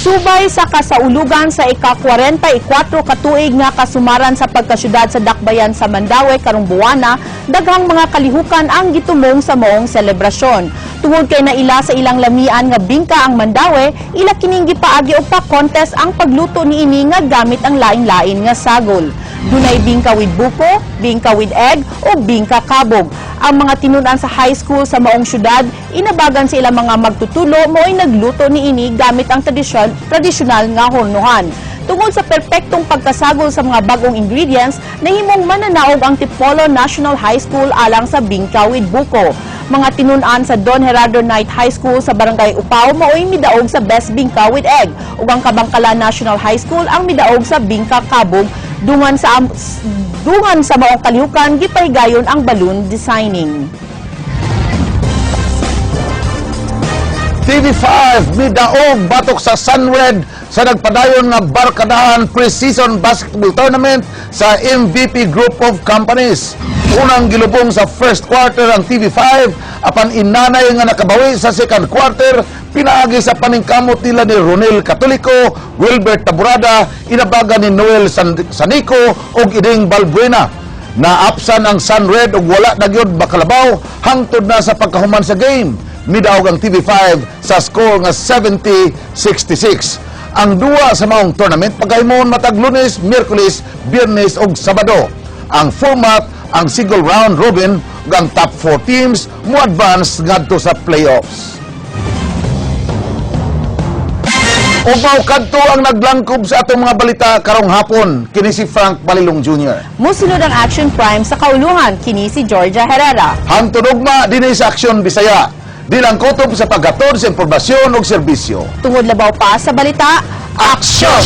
Subay sa kasaulugan sa ika-44 katuig nga kasumaran sa pagkasyudad sa Dakbayan sa Mandaue karong buwana, daghang mga kalihukan ang gitumong sa maong selebrasyon. Tungod kay naila sa ilang lamian nga bingka ang Mandaue, ila kining gipaagi og pa-contest ang pagluto niini nga gamit ang lain-lain nga sagol. Dunay bingka with buko, bingka with egg, o bingka kabog. Ang mga tinunan sa high school sa maong syudad, inabagan sa ilang mga magtutulo, mo'y nagluto niini gamit ang tradisyonal nga hornuhan. Tungod sa perpektong pagkasagol sa mga bagong ingredients, nahimong mananaog ang Tipolo National High School alang sa bingka with buko. Mga tinunan sa Don Gerardo Knight High School sa Barangay Upaw mao'y midaog sa Best Bingka with Egg, ug ang Kabangkalan National High School ang midaog sa Bingka Kabog. Dungan sa maong kalihukan, gipahigayon ang balloon designing. TV5 midaog batok sa Sunred sa nagpadayon nga Barkadahan Pre-Season Basketball Tournament sa MVP Group of Companies. Unang gilubong sa first quarter ang TV5, apan inanay nga nakabawi sa second quarter pinaagi sa paningkamot nila ni Ronel Catolico, Wilbert Taburada, inabagan ni Noel Sanico ug Iding Balbuena. Naapsan ang Sunred ug wala na gyud makalabaw hangtod na sa pagkahuman sa game. Midaog ang TV5 sa score nga 70-66. Ang duwa sa maong tournament pagahimon matag Lunes, Miyerkules, Biyernes ug Sabado. Ang format ang single round robin ug ang top 4 teams mo advance ngadto sa playoffs. Ug mao kadto ang naglangkob sa atong mga balita karong hapon. Kini si Frank Balilong Jr. Musunod ang Action Prime sa kauluhan, kini si Georgia Herrera. Hangtod ugma dinhi sa Aksyon Bisaya. Di lang kutob sa paghatod sa impormasyon ug serbisyo. Tungod labaw pa sa balita, Aksyon!